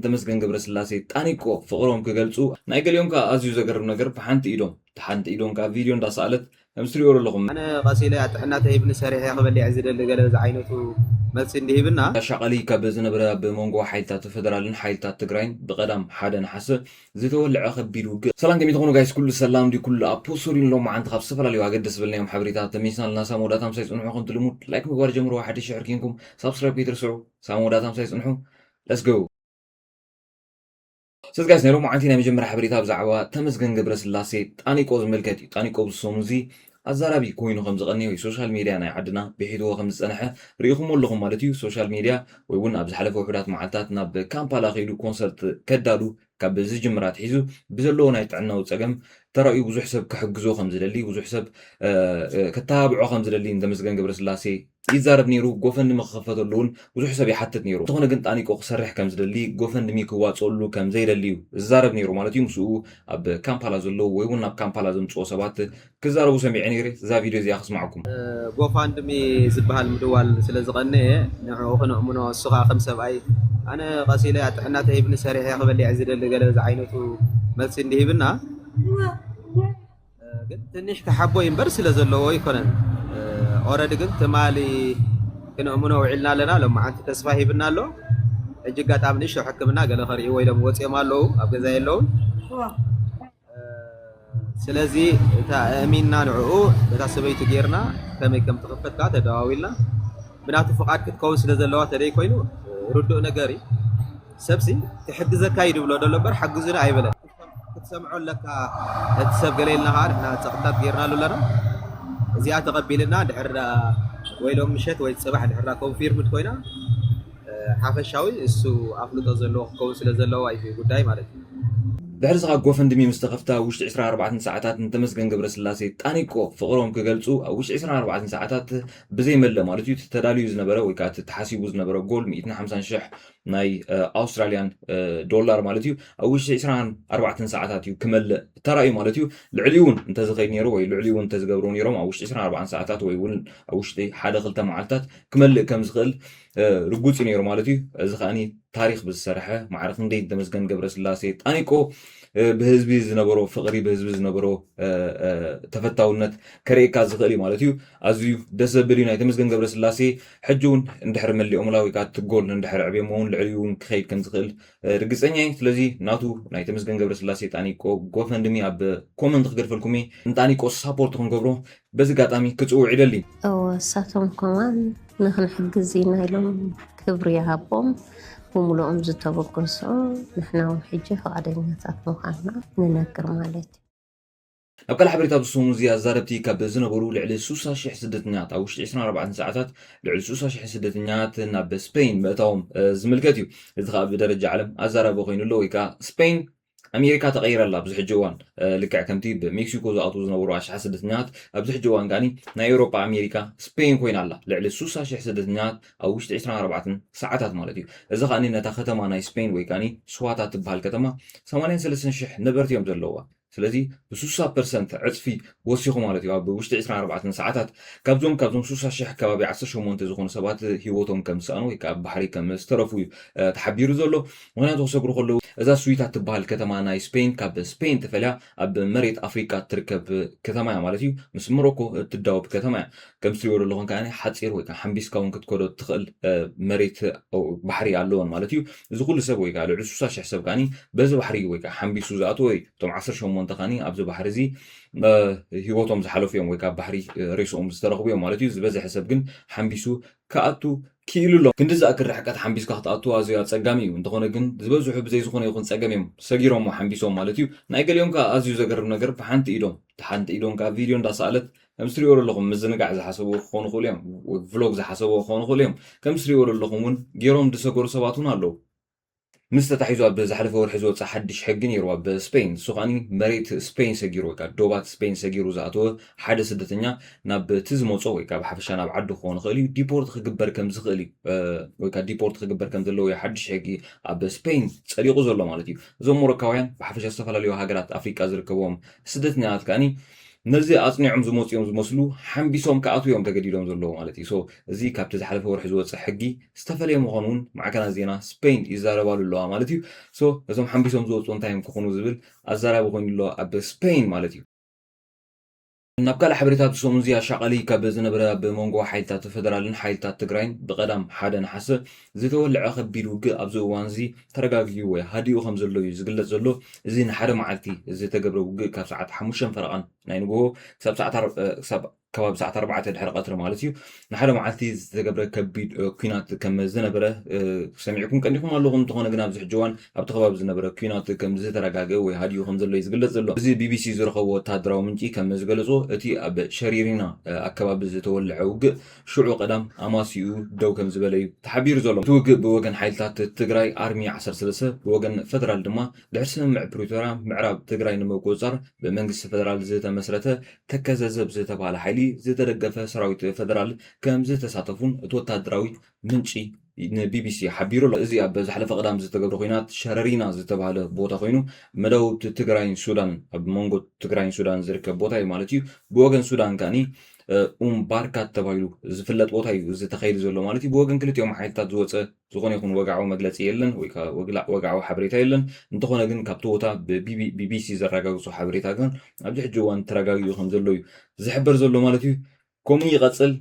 ተመስገን ገብረስላሴ ጣኒቆ ፍቕሮም ክገልጹ፣ ናይ ገሊኦም ከኣ ኣዝዩ ዘገርም ነገር ብሓንቲ ኢዶም፣ ብሓንቲ ኢዶም ከኣ ቪድዮ እንዳሰኣለት ከም እትሪእዎ ዘለኹም። ኣነ ቀሲለ ጥዕና ተሂብኒ ሰሪሐ ክበልዕ ዝደሊ ገለ ዝዓይነቱ መልሲ እንዲሂብና። ኣሻቓሊ ካብ ዝነበረ ኣብ መንጎ ሓይልታት ፌደራልን ሓይልታት ትግራይን ብቐዳም ሓደ ነሓሰ ዝተወልዐ ከቢድ ውግእ። ሰላም ከመይ ትኾኑ ጋይስ? ኩሉ ሰላም ድዩ? ኩሉ ኣብ ፖስት ዲዩ? ሎም መዓንቲ ካብ ዝተፈላለዩ ኣገደስ ዝበልናዮም ሓበሬታት ተመሊስና ኣለና። ሳም ወዳእታ ምሳይ ጽንሑ። ከምቲ ልሙድ ላይክ ምግባር ጀምሩ። ሓደ ሽሕ ርኪንኩም ሳብስክራይብ ከይትርስዑ። ሳም ወዳእታ ምሳይ ጽንሑ። Let's go። ስለዚ ጋይስ ናይ ሎም መዓንቲ ናይ መጀመርያ ሓበሬታ ብዛዕባ ተመስገን ገብረስላሴ ጣኒቆ ዝምልከት እዩ። ጣኒቆ ብሰሙን እዚ ኣዛራቢ ኮይኑ ከም ዝቐነየ ወይ ሶሻል ሜድያ ናይ ዓድና ብሒትዎ ከም ዝጸንሐ ርኢኹሞ ኣለኹም ማለት እዩ። ሶሻል ሜድያ ወይ እውን ኣብ ዝሓለፈ ውሑዳት መዓልታት ናብ ካምፓላ ከይዱ ኮንሰርት ከዳሉ ካብ ዝጅምር ኣትሒዙ ብዘለዎ ናይ ጥዕናዊ ጸገም ተራእዩ ብዙሕ ሰብ ክሕግዞ ከም ዝደሊ፣ ብዙሕ ሰብ፣ እ፣ እ፣ ከተባብዖ ከም ዝደሊ ንተመስገን ገብረስላሴ ይዛረብ ነይሩ። ጎፈንድሚ ክኸፈተሉ እውን ብዙሕ ሰብ ይሓትት ነይሩ። እንተኾነ ግን ጣኒቆ ክሰርሕ ከም ዝደሊ ጎፈንድሚ ክዋጽኦሉ ከም ዘይደሊ እዩ ዝዛረብ ነይሩ ማለት እዩ። ምስኡ ኣብ ካምፓላ ዘለዉ ወይ እውን ናብ ካምፓላ ዘምጽኦ ሰባት ክዛረቡ ሰሚዐ ነይረ። እዛ ቪድዮ እዚኣ ክስማዕኩም። ጎፋንድሚ ዝበሃል ምድዋል ስለ ዝቐነየ ንዕኡ ክነእምኖ፣ እሱ ኸኣ ከም ሰብኣይ ኣነ ቀሲለ ጥዕና ተሂብኒ ሰሪሐ ክበልዕ ዝደሊ ገለ ዝዓይነቱ መልሲ እንዲሂብና። ግን ትንሽ ክሓቦ እምበር ስለ ዘለዎ ኣይኮነን። ኦረዲ ግን ትማሊ ክነእምኖ ውዒልና ኣለና። ሎማዓንቲ ተስፋ ሂብና ኣሎ። ሕጂ ኣጋጣሚ ንእሽቶ ሕክምና ገለ ከርእይዎ ኢሎም ወፂኦም ኣለዉ፣ ኣብ ገዛ የለውን። ስለዚ እታ ኣእሚንና ንዕኡ በታ ሰበይቱ ጌርና ከመይ ከም ትኽፈት ከኣ ተደዋዊልና። ብናቱ ፍቓድ ክትከውን ስለ ዘለዋ ተደይ ኮይኑ ርዱእ ነገር እዩ። ሰብሲ ክሕግዘካ እዩ ድብሎ ደሎ እምበር ሓግዙና ኣይበለን። ክትሰምዖ ኣለካ፣ እቲ ሰብ ገለ ኢልና ከኣ ንሕና ጸቕጥታት ጌርናሉ ኣለና። እዚኣ ተቐቢልና ድሕር ወይ ሎም ምሸት ወይ ጽባሕ ድሕራ ኮንፊርምድ ኮይና፣ እ፣ ሓፈሻዊ እሱ ኣፍልጦ ዘለዎ ክከውን ስለ ዘለዋ እዩ እቲ ጉዳይ ማለት እዩ። ድሕሪ እዚ ካብ ጎፈንድሚ ምስ ተኸፍታ ኣብ ውሽጢ ዕስራን ኣርባዕተን ሰዓታት ንተመስገን ገብረስላሴ ጣኒቆ ፍቕሮም ክገልጹ ኣብ ውሽጢ ዕስራን ኣርባዕተን ሰዓታት ብዘይመልእ ማለት እዩ፣ እቲ ተዳልዩ ዝነበረ ወይ ከኣ እቲ ተሓሲቡ ዝነበረ ጎል ሚእትን ሓምሳን ሽሕ ናይ፣ እ፣ ኣውስትራልያን፣ እ፣ ዶላር ማለት እዩ፣ ኣብ ውሽጢ ዕስራን ኣርባዕተን ሰዓታት እዩ ክመልእ ተራእዩ ማለት እዩ። ልዕሊኡ እውን እንተዝኸይድ ነይሩ ወይ ልዕሊኡ እውን እንተዝገብሩ ነይሮም ኣብ ውሽጢ ዕስራን ኣርባዕተን ሰዓታት ወይ እውን ኣብ ውሽጢ ሓደ ክልተ መዓልታት ክመልእ ከም ዝኽእል፣ እ፣ ርጉጽ እዩ ነይሩ ማለት እዩ። እዚ ከኣኒ ታሪኽ ብዝሰርሐ ማዕረ ክንደይ ተመስገን ገብረስላሴ ጣኒቆ፣ እ፣ ብህዝቢ ዝነበሮ ፍቕሪ፣ ብህዝቢ ዝነበሮ፣ እ፣ እ፣ ተፈታውነት ከርእየካ ዝኽእል እዩ ማለት እዩ። ኣዝዩ ደስ ዘብል እዩ። ናይ ተመስገን ገብረስላሴ ሕጂ እውን እንድሕር መሊኦምላ ወይ ከኣ እቲ ጎል እንድሕር ኣዕብዮሞ እውን ልዕሊኡ እውን ክኸይድ ከም ዝኽእል፣ እ፣ ርግጸኛ እየ። ስለዚ ናቱ ናይ ተመስገን ገብረስላሴ ጣኒቆ ጎፈንድሚ ኣብ ኮመንት ክገድፈልኩም እየ። ንጣኒቆ ሳፖርት ክንገብሮ በዚ ኣጋጣሚ ክጽውዕ ይደሊ። እወ፣ እሳቶም ከማን ንኽንሕግዝ ኢና ኢሎም ክብሪ ይሃቦም። ብምሉኦም ዝተበገሱ፣ ንሕና እውን ሕጂ ፍቓደኛታት ምዃንና ንነግር ማለት እዩ። ናብ ካልእ ሓበሬታ ብሰሙን እዚ ኣዛረብቲ ካብ ዝነበሩ ልዕሊ ስሳ ሽሕ ስደተኛታት ኣብ ውሽጢ ዕስራን ኣርባዕተን ሰዓታት ልዕሊ ስሳ ሽሕ ስደተኛታት ናብ ስፔን ምእታዎም፣ እ፣ ዝምልከት እዩ። እዚ ከኣ ብደረጃ ዓለም ኣዛራቢ ኮይኑ ኣሎ፣ ወይ ከኣ ስፔን ኣሜሪካ ተቐይራ ኣላ ኣብዚ ሕጂ እዋን። እ፣ ልክዕ ከምቲ ብሜክሲኮ ዝኣትዉ ዝነበሩ ኣሽሓት ስደተኛታት ኣብዚ ሕጂ እዋን ከኣኒ ናይ ኤውሮጳ ኣሜሪካ ስፔን ኮይና ኣላ። ልዕሊ ስሳ ሽሕ ስደተኛታት ኣብ ውሽጢ ዕስራን ኣርባዕተን ሰዓታት ማለት እዩ። እዚ ከኣኒ ነታ ከተማ ናይ ስፔን ወይ ከኣኒ ስዋታ ትበሃል ከተማ ሰማንያን ሰለስተን ሽሕ ነበርቲ እዮም ዘለዋ። ስለዚ ብስሳ ፐርሰንት ዕጽፊ ወሲኹ ማለት እዩ ኣብ ውሽጢ ዕስራን ኣርባዕተን ሰዓታት። ካብዞም፣ ካብዞም ስሳ ሽሕ ከባቢ ዓሰርተ ሸሞንተ ዝኾኑ ሰባት ህይወቶም ከም ዝሰኣኑ ወይ ከኣ ኣብ ባሕሪ ከም ዝተረፉ እዩ፣ እ፣ ተሓቢሩ ዘሎ። ምኽንያቱ ክሰግሩ ከለዉ እዛ ስዊታ ትበሃል ከተማ ናይ ስፔን ካብ ስፔን ተፈልያ ኣብ መሬት ኣፍሪቃ ትርከብ ከተማ እያ ማለት እዩ። ምስ ሞሮኮ እትዳወብ ከተማ እያ። ከም እትሪእዎ ዘለኹም ከኣ ሓጺር ወይ ከኣ ሓምቢስካ እውን ክትከዶ እትኽእል፣ እ፣ መሬት፣ እ፣ ባሕሪ ኣለዎን ማለት እዩ። እዚ ኩሉ ሰብ ወይ ከኣ ልዕሊ ስሳ ሽሕ ሰብ ከኣ በዚ ባሕሪ ወይ ከኣ ሓምቢሱ ዝኣተወ እዩ። እቶም ዓሰርተ ሸሞንተ ከኣ ኣብዚ ባሕሪ እዚ፣ እ፣ ህይወቶም ዝሓለፉ እዮም ወይ ከኣ ባሕሪ፣ እ፣ ሬስኦም ዝተረኽቡ እዮም ማለት እዩ። ዝበዝሐ ሰብ ግን ሓምቢሱ ክኣቱ ክኢሉ ኣሎ። ክንዲ ዝኣክል ርሕቀት ሓምቢስካ ክትኣቱ ኣዝዩ ኣጸጋሚ እዩ። እንተኾነ ግን ዝበዝሑ ብዘይ ዝኾነ ይኹን ጸገም እዮም ሰጊሮሞ ሓምቢሶም ማለት እዩ። ናይ ገሊኦም ከኣ ኣዝዩ ዘገርም ነገር ብሓንቲ ኢዶም፣ ብሓንቲ ኢዶም ከኣ ቪድዮ እንዳሰኣለት ከም እትሪእዎ ዘለኹም ምዝንጋዕ ዝሓሰቡ ክኾኑ ይኽእሉ እዮም፣ ወይ ቭሎግ ዝሓሰቡ ክኾኑ ይኽእሉ እዮም። ከም እትሪእዎ ዘለኹም እውን ገይሮም ዝሰገሩ ሰባት እውን ኣለዉ። ምስ ተታሒዙ ኣብ ዝሓለፈ ወርሒ ዝወጸ ሓድሽ ሕጊ ነይሩ ኣብ ስፔን። ንሱ ከኣ መሬት ስፔን ሰጊሩ ወይ ከኣ ዶባት ስፔን ሰጊሩ ዝኣተወ ሓደ ስደተኛ ናብ እቲ ዝመጾ ወይ ከኣ ብሓፈሻ ናብ ዓዱ ክኸውን ይኽእል እዩ፣ ዲፖርት ክግበር ከም ዝኽእል እዩ፣ እ፣ ወይ ከኣ ዲፖርት ክግበር ከም ዘለዎ እዩ ሓድሽ ሕጊ ኣብ ስፔን ጸዲቑ ዘሎ ማለት እዩ። እዞም ሞሮካውያን ብሓፈሻ ዝተፈላለዩ ሃገራት ኣፍሪቃ ዝርከብዎም ስደተኛታት ከኣ ነዚ ኣጽኒዖም ዝመፁ እዮም ዝመስሉ፣ ሓንቢሶም ክኣትዉ እዮም ተገዲዶም ዘለዉ ማለት እዩ። So እዚ ካብቲ ዝሓለፈ ወርሒ ዝወፀ ሕጊ ዝተፈለየ ምዃኑ እውን ማዕከናት ዜና ስፔን ይዛረባሉ ኣለዋ ማለት እዩ። So እዞም ሓንቢሶም ዝወፁ እንታይ እዮም ክኾኑ ዝብል ኣዛራቢ ኮይኑ ኣሎ ኣብ ስፔን ማለት እዩ። ናብ ካልእ ሓበሬታ እቲ ሰሙን እዚ ኣሻቓሊ ካብ ዝነበረ ኣብ መንጎ ሓይልታት ፌደራልን ሓይልታት ትግራይን ብቐዳም ሓደ ነሓሰ ዝተወልዐ ከቢድ ውግእ ኣብዚ እዋን እዚ ተረጋጊኡ ወይ ሃዲኡ ከም ዘሎ እዩ ዝግለጽ ዘሎ። እዚ ንሓደ መዓልቲ ዝተገብረ ውግእ ካብ ሰዓት ሓሙሽተ ፈረቓን ናይ ንግሆ ክሳብ ሰዓት ኣር- እ፣ ክሳብ ከባቢ ሰዓት ኣርባዕተ ድሕሪ ቀትሪ ማለት እዩ ንሓደ መዓልቲ ዝተገብረ ከቢድ እ፣ ኲናት ከም ዝነበረ እ፣ ሰሚዕኩም ቀኒኹም ኣለኹም። እንተኾነ ግን ኣብዚ ሕጂ እዋን ኣብቲ ከባቢ ዝነበረ ኲናት ከም ዝተረጋገ ወይ ሃዲኡ ከም ዘሎ እዩ ዝግለጽ ዘሎ። እዚ ቢቢሲ ዝረኸቦ ወታደራዊ ምንጪ ከም ዝገለጾ እቲ ኣብ ሸሪሪና እ፣ ኣከባቢ ዝተወልዐ ውግእ ሽዑ ቀዳም ኣማሲኡ ደው ከም ዝበለ እዩ ተሓቢሩ ዘሎ። እቲ ውግእ ብወገን ሓይልታት ትግራይ ኣርሚ ዓሰርተ ሰለስተ ብወገን ፈደራል ድማ ድሕሪ ስምምዕ ፕሪቶርያ ምዕራብ ትግራይ ንምቁፅፃር ብመንግስቲ ፈደራል ዝተመስረተ ተከዘ ዘብ ዝተባሃለ ሓይሊ ዝተደገፈ ሰራዊት ፈደራል ከም ዝተሳተፉን እቲ ወታደራዊ ምንጪ ንቢቢሲ ሓቢሩ ኣሎ። እዚ ኣብ ዝሓለፈ ቀዳም ዝተገብረ ኲናት ሸረሪና ዝተባሃለ ቦታ ኮይኑ መዳውብቲ ትግራይን ሱዳን ኣብ መንጎ ትግራይን ሱዳን ዝርከብ ቦታ እዩ ማለት እዩ። ብወገን ሱዳን ከኣኒ ኡምባርካት ተባሂሉ ዝፍለጥ ቦታ እዩ እዚ ተኸይዱ ዘሎ ማለት እዩ። ብወገን ክልቲኦም ሓይልታት ዝወፀ ዝኾነ ይኹን ወግዓዊ መግለፂ የለን ወይ ከዓ ወግላ- ወግዓዊ ሓበሬታ የለን። እንተኾነ ግን ካብቲ ቦታ ብቢቢሲ ዘረጋግፁ ሓበሬታ ግን ኣብዚ ሕጂ እዋን ተረጋጊኡ ከም ዘሎ እዩ ዝሕበር ዘሎ ማለት እዩ። ከምኡ ይቐፅል።